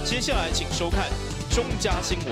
接下來請收看中嘉新聞。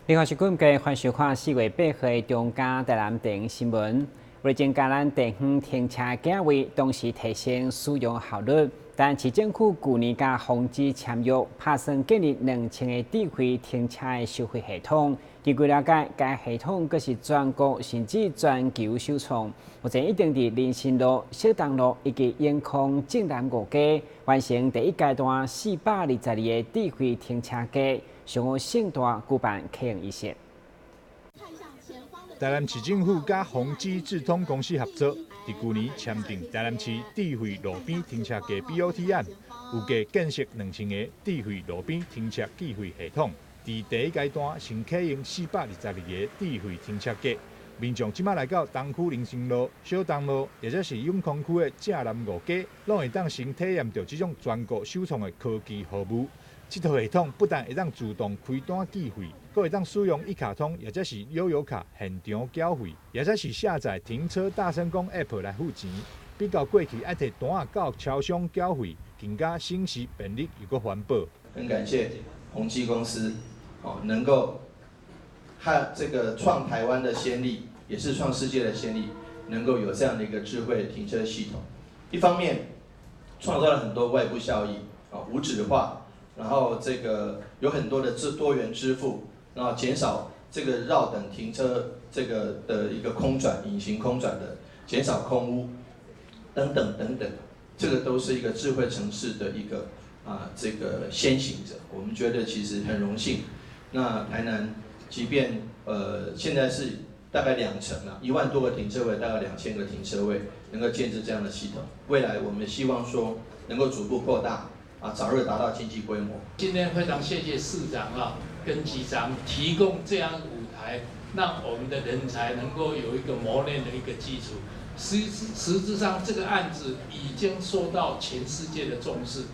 你好，是今日歡迎收看4月8號的中嘉台南電新聞。為增加咱地方停車格位，同時提升使用效率，但市政府舊年佮宏基簽約，拍算建立2000個智慧停車的收費系統。根據了解，該系統閣是全國甚至全球首創。目前已經佇林森路、小東路以及永康正南五街完成第一階段422個智慧停車格。上午盛大舉辦啟用儀式。台南市政府佮宏基智通公司合作，佇舊年簽訂台南市智慧路邊停車格 BOT 案，預計建設2000個智慧路邊停車計費系統。佇第一階段先啟用422個智慧停車格，民眾這馬來到東區林森路、小東路，或者是永康區的正南五街，攏會當先體驗著這種全國首創的科技服務。這套系統不但會當自動開單計費，閣會當使用一卡通，或者是悠遊卡現場繳費，或者是下載停車大聲公 App 來付錢，比較過去愛提單仔到超商繳費，更加省時便利又閣環保。很感謝宏基公司，哦，能夠和這個創台灣的先例，也是創世界的先例，能夠有這樣的一個智慧停車系統。一方面創造了很多外部效益，啊，無紙化。然後這個有很多的多元支付，然後減少這個繞等停車這個的一個空轉、隱形空轉的，減少空污等等等等，這個都是一個智慧城市的一個啊這個先行者。我們覺得其實很榮幸。那台南即便現在是大概兩成啦，1萬多個停車位，大概2000個停車位能夠建置這樣的系統。未來我們希望說能夠逐步擴大。啊，早日達到經濟規模。今天非常謝謝市長啊，跟局長提供這樣舞台，讓我們的人才能夠有一個磨練的一個基礎。實質上，這個案子已經受到全世界的重視。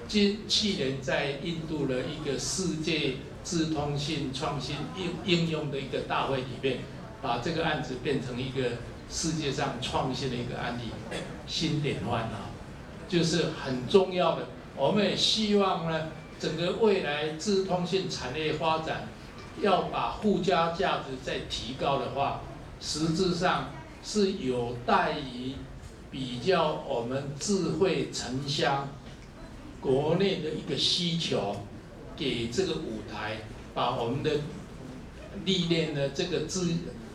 去年在印度的一個世界資通訊創新應用的一個大會裡面，把這個案子變成一個世界上創新的一個案例，新典範啊，就是很重要的。我們也希望呢，整個未來資通訊產業發展，要把附加價值再提高的話，實質上是有待於比較我們智慧城鄉國內的一個需求，給這個舞台，把我們的歷練的這個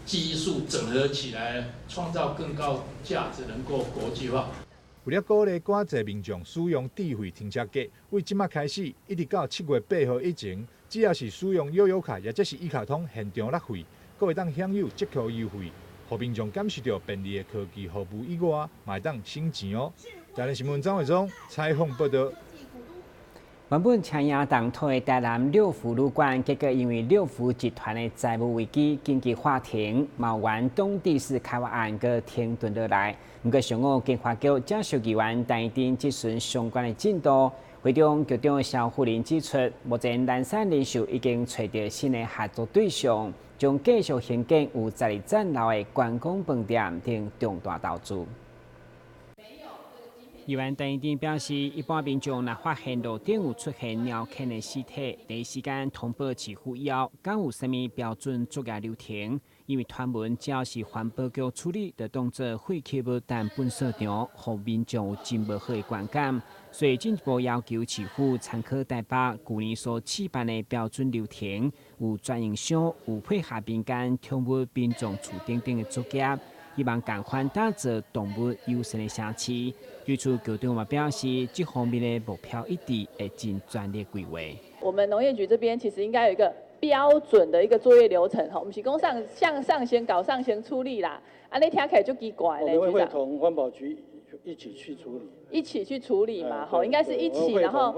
技術整合起來，創造更高價值，能夠國際化。為了鼓勵較濟民眾使用智慧停車格，對這馬開始，一直到7月8號以前，只要是使用悠遊卡或者是一卡通現場納費，閣會當享有折扣優惠，予民眾感受著便利的科技服務以外，嘛會當省錢哦。台南新聞張偉忠採訪報導。原本簽約動土的台南六福旅館，結果因為六福集團的債務危機，緊急喊停，嘛原董地市開發案閣停頓落來。毋過上午，經發局正式議員陳丁質詢相關的進度，會中局長蕭富林指出，目前南山人壽已經揣著新的合作對象，將繼續興建有12層樓的觀光飯店等重大投資。議員陳丁表示，一般民眾若發現路頂有出現鳥獣的屍體，第一時間通報市府以後，敢有啥物標準作業流程？因為傳聞只要是環保局處理，就當做廢棄物擲糞掃場，予民眾有真無好的觀感。所以進一步要求市府參考台北舊年所試辦的標準流程，有專用箱，有配合民間寵物殯葬處等等的作業。希望共款打造動物友善的城市。對此，局長嘛表示，這方面的目標一直會盡全力規劃。我們農業局這邊其實應該有一個標準的一個作業流程，吼，毋是講上向上先搞上先處理啦，按呢聽起來就奇怪咧。我們會同環保局一起去處理。一起去處理嘛，吼，應該是一起，然後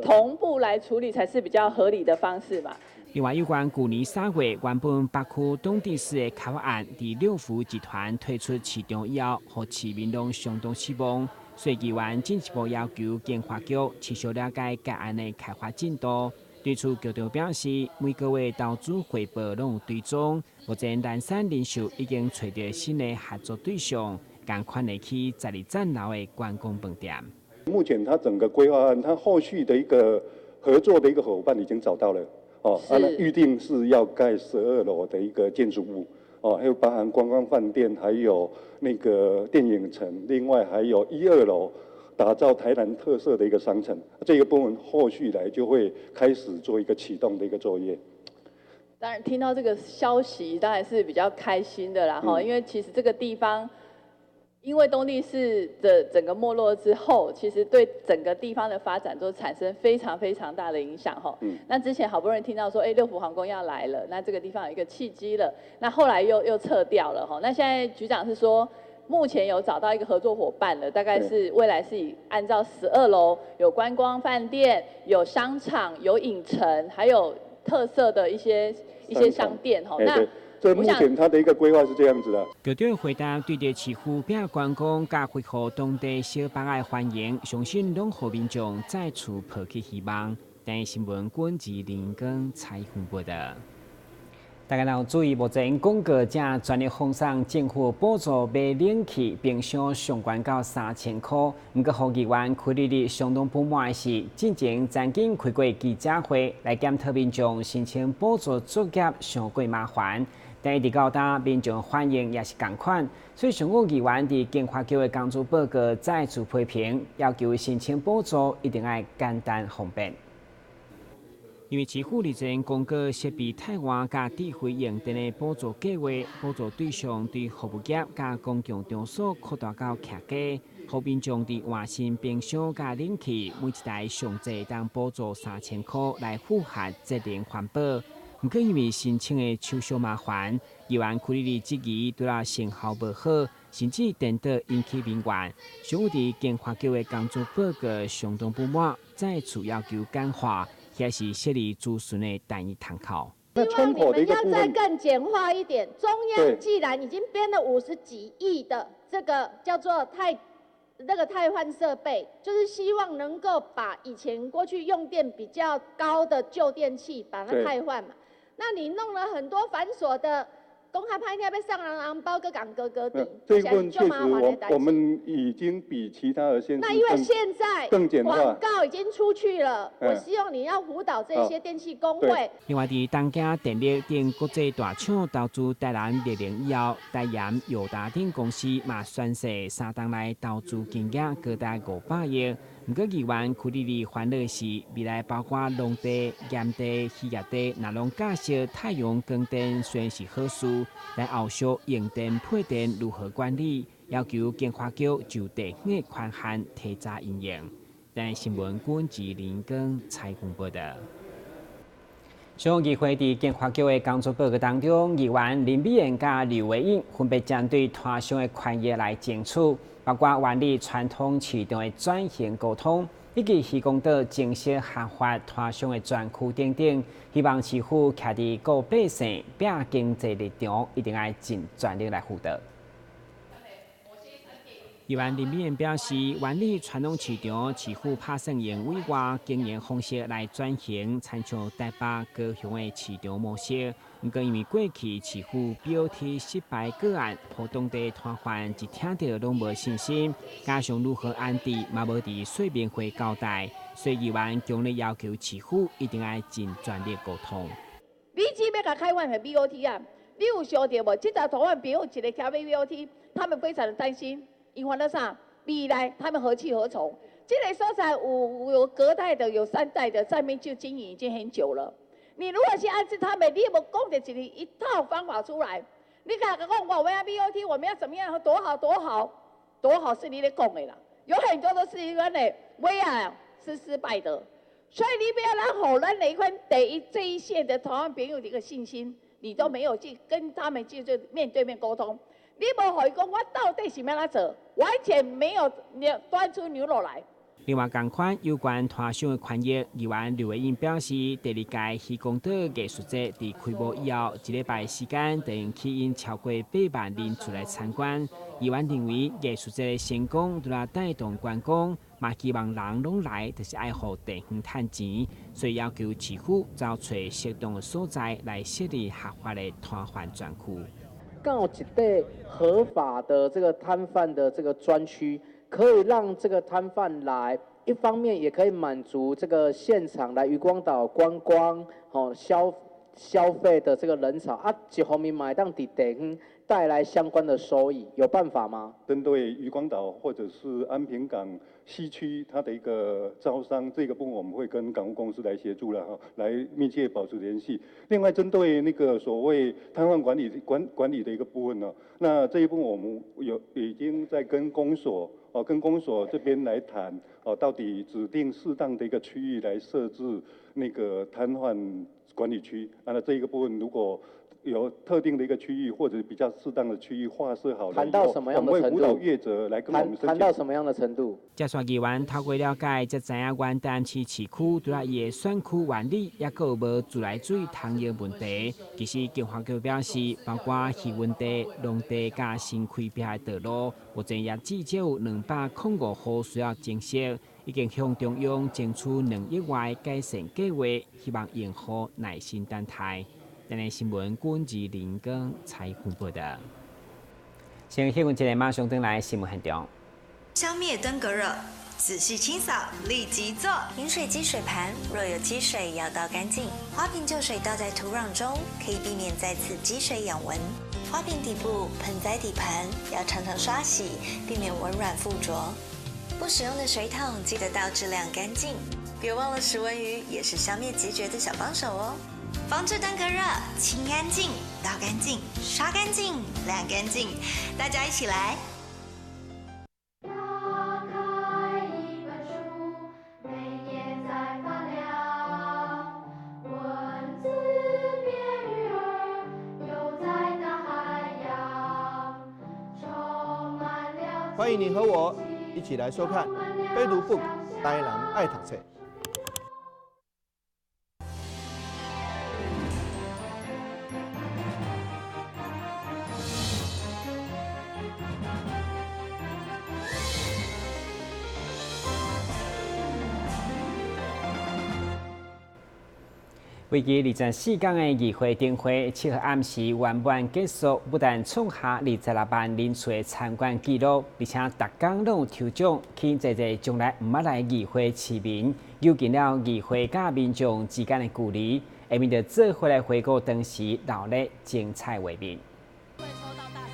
同步來處理才是比較合理的方式嘛。另外，有關舊年3月原本北區董地市的開發案，佇六福集團退出市場以後，予市民攏相當失望。所以議員進一步要求經發局持續了解該案的開發進度。對此，局長表示，每個月投資回報攏有追蹤。目前南山零售已經揣著新的合作對象，仝款會起十二層樓的觀光飯店。目前，它整個規劃案，它後續的一個合作的一個夥伴已經找到了。哦，啊，那預定是要蓋12樓的一個建築物。哦，還有包含觀光飯店，還有那個電影城，另外還有一二樓。打造台南特色的一個商城，這個部分後續來就會開始做一個啟動的一個作業。當然聽到這個消息，當然是比較開心的啦，哈，因為其實這個地方，因為東力士的整個沒落之後，其實對整個地方的發展都產生非常非常大的影響，哈。那之前好不容易聽到說，哎，六福皇宮要來了，那這個地方有一個契機了，那後來又撤掉了，哈。那現在局長是說，目前有找到一個合作夥伴了，大概是未來是以按照十二樓有觀光飯店、有商場、有影城，還有特色的一些商店吼。那這目前他的一個規劃是這樣子的。局長回答對著市府拼觀光佮恢復當地小枋仔的歡迎，相信攏予民眾再次抱起希望。台視新聞郭志林跟采訪報導。大家若有注意，目前廣告正全力封送政府補助買冷氣、冰箱上懸到3000箍。毋過，予議員柯立律相當不滿的是，進前曾經開過記者會來檢討民眾申請補助作業傷過麻煩，但一直到今民眾反應也是仝款，所以上午議員佇經發局的工作報告再次批評，要求申請補助一定愛簡單方便。因為市府日前公告設備汰換佮智慧用電的補助計劃，補助對象對服務業佮公共場所擴大到徛家，予民眾佇換新冰箱佮冷氣，每一台上濟會當補助3000箍來符合節能環保。毋過因為申請的手續麻煩，議員柯立律質疑除了成效無好，甚至顛倒引起民怨。上午佇經發局的工作報告相當不滿，再次要求簡化。還是設立諮詢的單一窗口。希望你們要再更簡化一點。中央既然已經編了50幾億的這個叫做汰那個汰換設備，就是希望能夠把以前過去用電比較高的舊電器把它汰換嘛。那你弄了很多繁瑣的，講較歹聽欲送人紅包閣共高高低。這一部分確實，我們已經比其他的縣市那因為現在更簡化，廣告已經出去了，我希望你要輔導這些電器工會。另外，佇東京電力等國際大廠投資台南綠能以後，台鹽友達等公司嘛宣示3冬內投資金額高達500億。毋過，議員柯立律煩惱是，未來包括農地、鹽地、漁業地，若攏架設太陽光電，雖然是好事，但後續用電配電如何管理，要求經發局就地方的權限提早應用。台視新聞郭志林跟采訪報導。上議會佇經發局的工作報告當中，議員林美燕佮劉偉穎分別針對攤商的權益來爭取，包括萬里傳統市場的轉型溝通，以及漁光島增設合法攤商的專區等等，希望市府徛佇顧百姓、拼經濟立場，一定愛盡全力來輔導。議員林美燕表示，萬里傳統市場市府拍算用委外經營方式來轉型，親像台北、高雄的市場模式。毋過因為過去市府 BOT 失敗個案，予當地攤販一聽著攏無信心，加上如何安置嘛無佇說明會交代，所以議員強烈要求市府一定愛盡全力溝通。你只欲共開放予 BOT 啊？你有想著無？這陣台灣朋友一个徛欲 BOT，他們非常的擔心。因為那啥，未來他們何去何從？這個所在有隔代的，有三代的，在那邊就經營已經很久了。你如果去安置他們，你有無講著一套方法出來？你共講我們要 BOT，我們要怎麼樣？多好多好，多好是你咧講的啦。有很多都是因為尾仔是失敗的，所以你不要讓予咱那一塊第一這一線的台灣朋友的一個信心，你都沒有去跟他們就面對面溝通。你無予伊講，我到底是欲按怎做，完全沒有端出牛肉來。另外，仝款有關攤商的權益，議員劉慧英表示，第二屆漁光島藝術節佇開幕以後，一禮拜時間，就能吸引超過8萬人出來參觀。議員認為藝術節的成功，除了帶動觀光，嘛希望人攏來，就是愛予地方趁錢，所以要求市府找揣適當的所在來設立合法的攤販專區。敢有一塊合法的這個攤販的這個專區，可以讓這個攤販來，一方面也可以滿足這個現場來漁光島觀光、吼消費的這個人潮啊，一方面嘛會當佇地方帶來相關的收益，有辦法嗎？針對漁光島或者是安平港西區，它的一個招商這個部分，我們會跟港務公司來協助了哈，來密切保持聯繫。另外，針對那個所謂攤販管理的一個部分呢，那這一部分我們有已經在跟公所哦，跟公所這邊來談哦，到底指定適當的一個區域來設置那個攤販管理區。那這一個部分如果有特定的一個區域或者比較適當的區域劃設好了，談到什麼樣的程度？我們會輔導業者來跟我們申請。談到什麼樣的程度？接線議員透過了解，才知影原台南市市區除了伊的選區原理，抑閣有無自來水通用問題。其實經發局表示，包括漁運地、農地佮新開闢的道路，目前也至少有205戶需要增設，已經向中央爭取2億外改善計劃，希望用戶耐心等待。台南新聞，郭志林跟采訪報道。先新聞一個，馬上轉來新聞現場。消滅登革熱，仔細清掃，立即做。飲水機水盤若有積水，要倒乾淨。花瓶舊水倒在土壤中，可以避免再次積水養蚊。花瓶底部、盆栽底盤要常常刷洗，避免蚊卵附着。不使用的水桶記得倒置晾乾淨。別忘了食蚊魚也是消滅孑孓的小幫手哦。防治登革熱，清乾淨、倒乾淨、刷乾淨、晾乾淨，大家一起來。打開一本書，每頁在發亮，文字變魚兒，游在大海洋，充滿了。歡迎你和我一起來收看《非讀 book 台南愛讀冊》。為期24天的議會燈會，7號暗時圓滿結束，不但創下26萬人次的參觀紀錄，而且逐工攏有抽獎，吸引濟濟從來毋捌來議會市民，拉近了議會佮民眾之間的距離。下面就做伙來回顧當時鬧熱精彩畫面。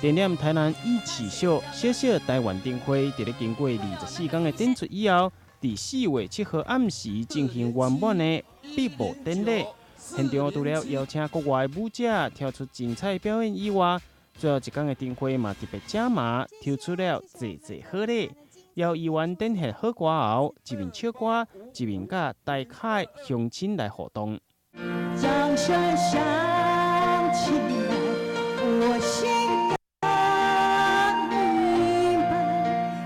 點點台南一起秀，小小台灣燈會，佇咧經過24天的展出以後，佇4月7號暗時進行圓滿的閉幕典禮。現場除了邀請國外舞者跳出精彩表演以外，最後一天的燈會嘛特別加碼，抽出了濟濟好禮，由議員展現好歌喉，一面唱歌，一面佮台下鄉親來互動。掌聲響起來，我心更明白，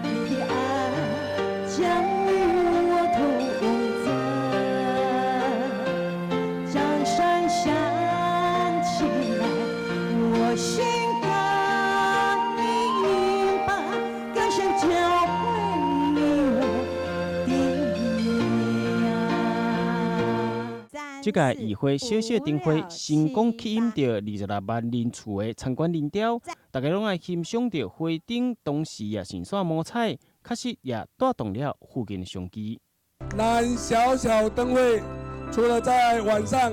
你的愛將與我同在。掌聲響起來，我心更明白，歌聲教會你我的愛。這屆議會小小燈會成功吸引著26萬人次的參觀人潮，大家攏愛欣賞著花燈，同時也欣賞五彩，確實也帶動了附近的商機。咱小小燈會除了在晚上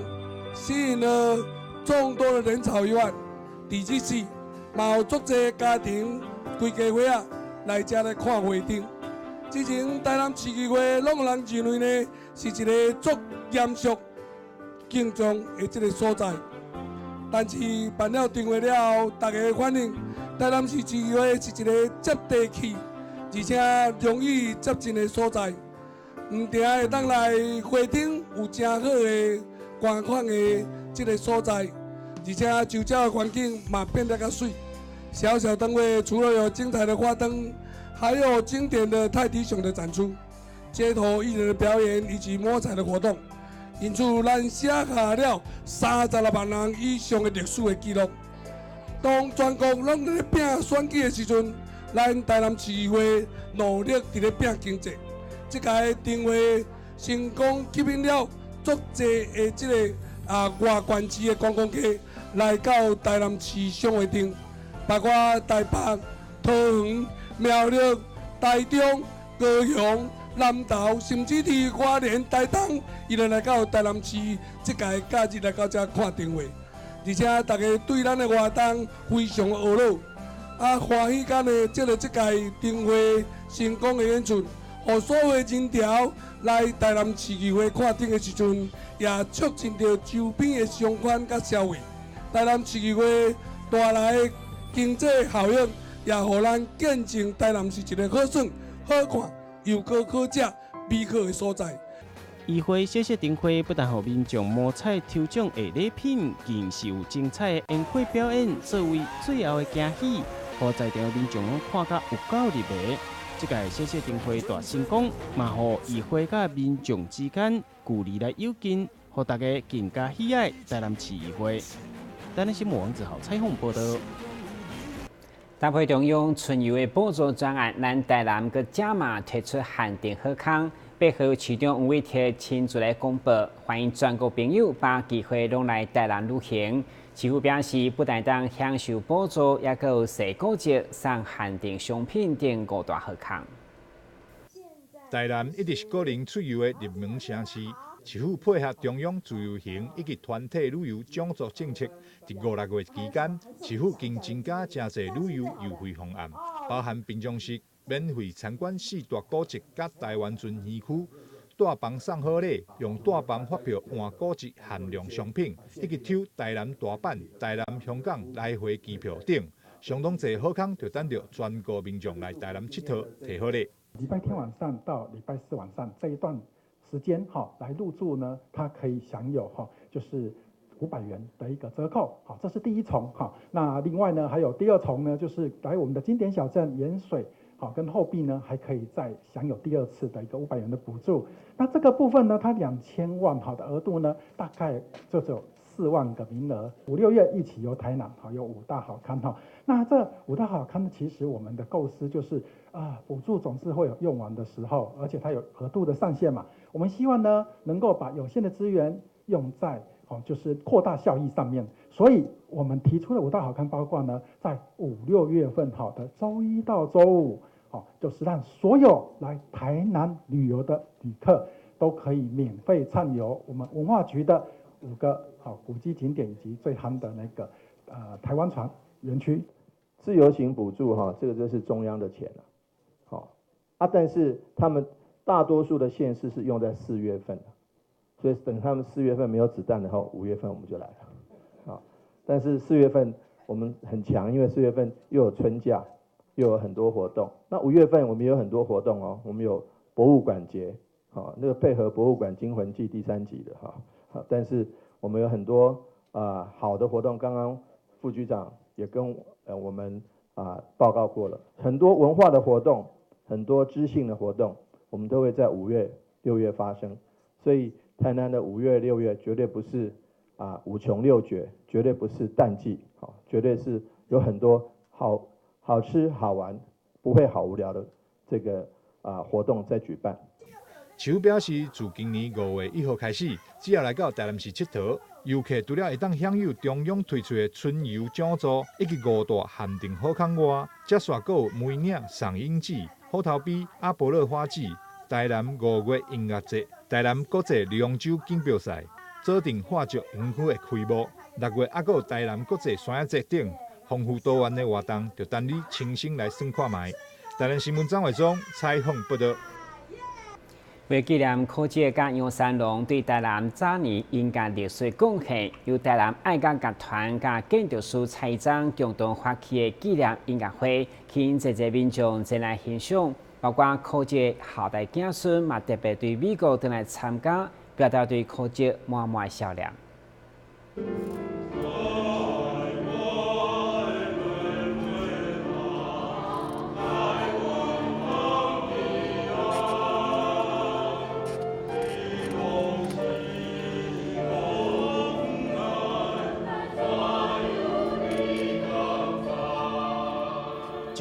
吸引了眾多的人潮以外，佇這時嘛有足濟家庭規家伙仔來遮來看花燈。之前台南市議會攏有人認為呢，是一個足嚴肅、敬重的這個所在，但是辦了燈會了後，大家反映台南市市議會是一個接地氣，而且容易接近的所在，毋定會當來花燈有誠好的觀看的這個所在，而且周遭的環境嘛變得較媠。小小燈會除了有精彩的花燈，還有經典的泰迪熊的展出，街头艺人的表演以及摸彩的活动。因此，咱寫下了36萬人以上的歷史的記錄。當全國攏佇咧拚選舉的時陣，咱台南市議會努力佇咧拚經濟。這屆燈會成功吸引了足濟的這个外縣市的觀光客來到台南市商會頂，包括台北、桃園、苗栗、台中、高雄、南投，甚至佇花蓮、台東，伊就來到台南市這屆假日來到遮看燈會，而且大家對咱的活動非常的熱絡，歡喜間呢，這个這屆燈會成功的演出，予所有的人潮來台南市議會看燈的時陣，也促進著周邊的商圈佮消費。台南市議會帶來的經濟效益，也予咱見證台南是一个好耍、好看又閣好食、美好的所在。議會小小燈會不但予民眾摸彩抽獎的禮品，更是有精彩的煙火表演作為最後的驚喜，予在場的民眾攏看甲有夠入迷。這屆小小燈會大成功，嘛予議會佮民眾之間距離來友近，予大家更加喜愛台南市議會。台南新聞王子豪採訪報導。搭配中央春遊的補助專案，咱台南閣加碼推出限定好康，8號市長黃偉哲親自來公布，歡迎全國朋友把機會攏來台南旅行。市府表示，不但當享受補助，也閣有踅古蹟、送限定商品等五大好康。台南一直是個人出遊的熱門城市，市府配合中央自由行以及團體旅遊獎助政策，佇五六月期間，市府已經增加誠濟旅遊優惠方案，包含平常時免費參觀四大古蹟佮台灣船園區，帶房送好禮，用帶房發票換古蹟限量商品，以及抽台南大阪、台南香港來回機票等，相當濟好康，就等著全國民眾來台南𨑨迌提好禮。禮拜天晚上到禮拜四晚上這一段時間，哈，來入住呢，它可以享有哈，就是500元的一個折扣，好，這是第一重哈。那另外呢，還有第二重呢，就是來我們的經典小鎮鹽水，好，跟後壁呢，還可以再享有第二次的一個500元的補助。那這個部分呢，它2000萬好的額度呢，大概就只有4萬個名額。五六月一起遊台南，好，有五大好康哈。那這五大好康呢，其實我們的構思就是啊，補助總是會有用完的時候，而且它有額度的上限嘛。我們希望呢，能夠把有限的資源用在哦，就是擴大效益上面。所以我們提出的五大好康，包括呢，在五六月份好的週一到週五，好，就是讓所有來台南旅遊的旅客都可以免費暢遊我們文化局的五個好古蹟景點以及最夯的那個台灣船園區。自由行補助哈，這個就是中央的錢了，好啊，但是他們大多數的縣市是用在四月份，所以等他們四月份沒有子彈的話，五月份我們就來了，好，但是四月份我們很強，因為四月份又有春假，又有很多活動。那五月份我們有很多活動哦，我們有博物館節，好，那個配合博物館驚魂記第三集的哈，好，但是我們有很多好的活動，剛剛副局長也跟我們報告過了，很多文化的活動，很多知性的活動，我們都會在五月、六月發生。所以台南的五月、六月絕對不是五窮六絕，絕對不是淡季，好，絕對是有很多好好吃好玩，不會好無聊的這個活動在舉辦。市府表示，自今年5月1號開始，只要來到台南市𨑨迌，遊客除了會當享有中央推出的春遊獎助以及五大限定好康外，接續閣有梅嶺賞櫻季、虎頭埤阿勃勒花季、台南五月音樂節、台南國際龍舟錦標賽、左鎮化石園區的開幕，6月猶閣有台南國際山仔節等豐富多元的活動，就等你親身來耍看覓。台南新聞張偉忠採訪報導。為紀念柯捷佮楊三郎對台南早年音樂藝術貢獻，由台南愛樂樂團佮建築師蔡章共同發起的紀念音樂會，吸引濟濟民眾前來欣賞。包括柯捷後代子孫嘛，特別對美國轉來參加，表達對柯捷滿滿思念。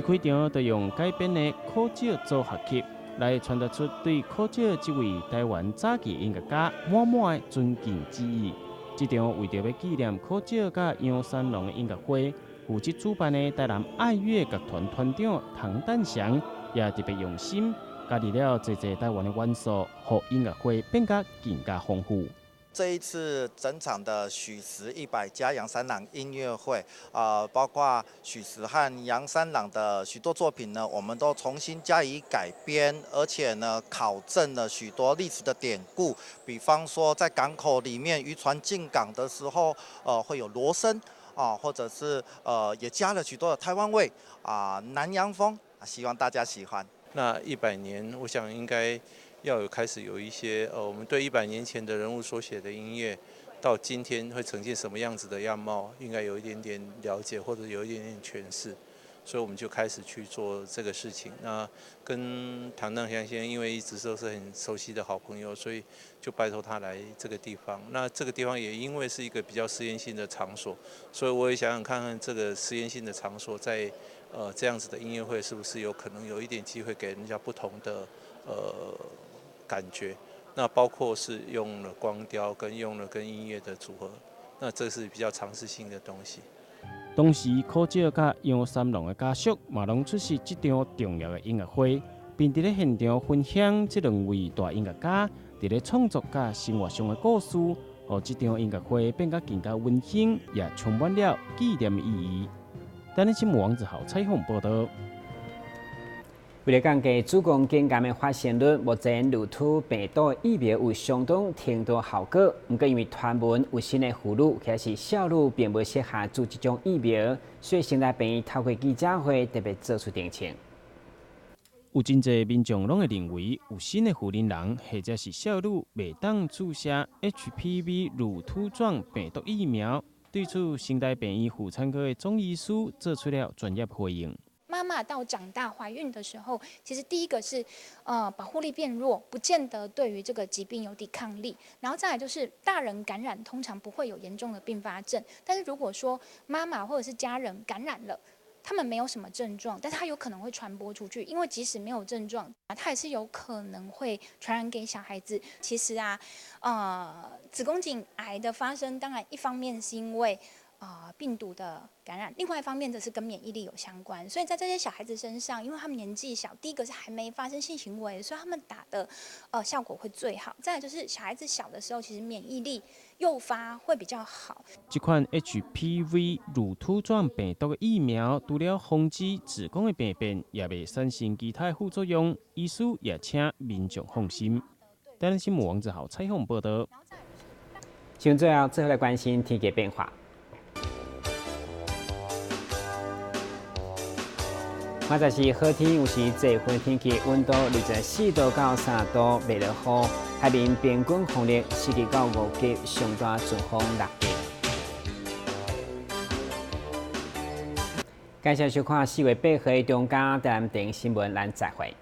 一开场就用改编的苦少组合曲来传达出对苦少这位台湾早期音乐家满满的尊敬之意。这场为著欲纪念苦少佮杨三郎的音乐会，负责主办的台南爱乐乐团团长唐旦祥也特别用心，加入了济济台湾的元素，予音乐会变甲更加丰富。这一次整场的许时100加杨三郎音乐会，包括许时和杨三郎的许多作品呢，我们都重新加以改编，而且呢，考证了许多历史的典故。比方说，在港口里面渔船进港的时候，会有锣声啊，或者是也加了许多的台湾味啊，南洋风，希望大家喜欢。那100年，我想应该要有开始有一些我们对100年前的人物所写的音乐，到今天会呈现什么样子的样貌，应该有一点点了解或者有一点点诠释，所以我们就开始去做这个事情。那跟唐旦祥先生因为一直都是很熟悉的好朋友，所以就拜托他来这个地方。那这个地方也因为是一个比较实验性的场所，所以我也想想看看这个实验性的场所在这样子的音乐会是不是有可能有一点机会给人家不同的感觉。那包括是用了光雕跟用了跟音乐的组合，那这是比较尝试性的东西。当时苦少佮杨三郎的家属嘛拢出席这场重要的音乐会，并伫咧现场分享这两位大音乐家伫咧创作佮生活上的故事，予这场音乐会变甲更加温馨，也充满了纪念意义。台南新闻王子豪采访报道。为了降低子宫颈癌的发生率，目前乳突病毒疫苗有相当程度效果。毋过，因为传闻有新的妇女或者是少女并无适合注这种疫苗，所以成大病院透过记者会特别做出澄清。有真济民众拢会认为，有新的妇龄人或者是少女袂当注射 HPV 乳突状病毒疫苗。对此，成大病院妇产科的总医师做出了专业回应。妈妈到长大怀孕的时候，其实第一个是，保护力变弱，不见得对于这个疾病有抵抗力。然后再来就是大人感染通常不会有严重的并发症，但是如果说妈妈或者是家人感染了，他们没有什么症状，但是他有可能会传播出去，因为即使没有症状，他也是有可能会传染给小孩子。其实啊，子宫颈癌的发生，当然一方面是因为病毒的感染，另外一方面则是跟免疫力有相关。所以在这些小孩子身上，因为他们年纪小，第一个是还没发生性行为，所以他们打的效果会最好。再来就是小孩子小的时候，其实免疫力诱发会比较好。这款 HPV 乳突状病毒的疫苗，除了防止子宫的病变，也袂产生其他的副作用。医师也请民众放心。台南新闻王子豪采访报道。新闻最后，最后来关心天气变化。现在是好天，有时济云天气，温度24度到3度，袂落雨。海面平均风力4级到5级，上大阵风6级。感谢收看4月8号中嘉台南电视新闻，咱再会。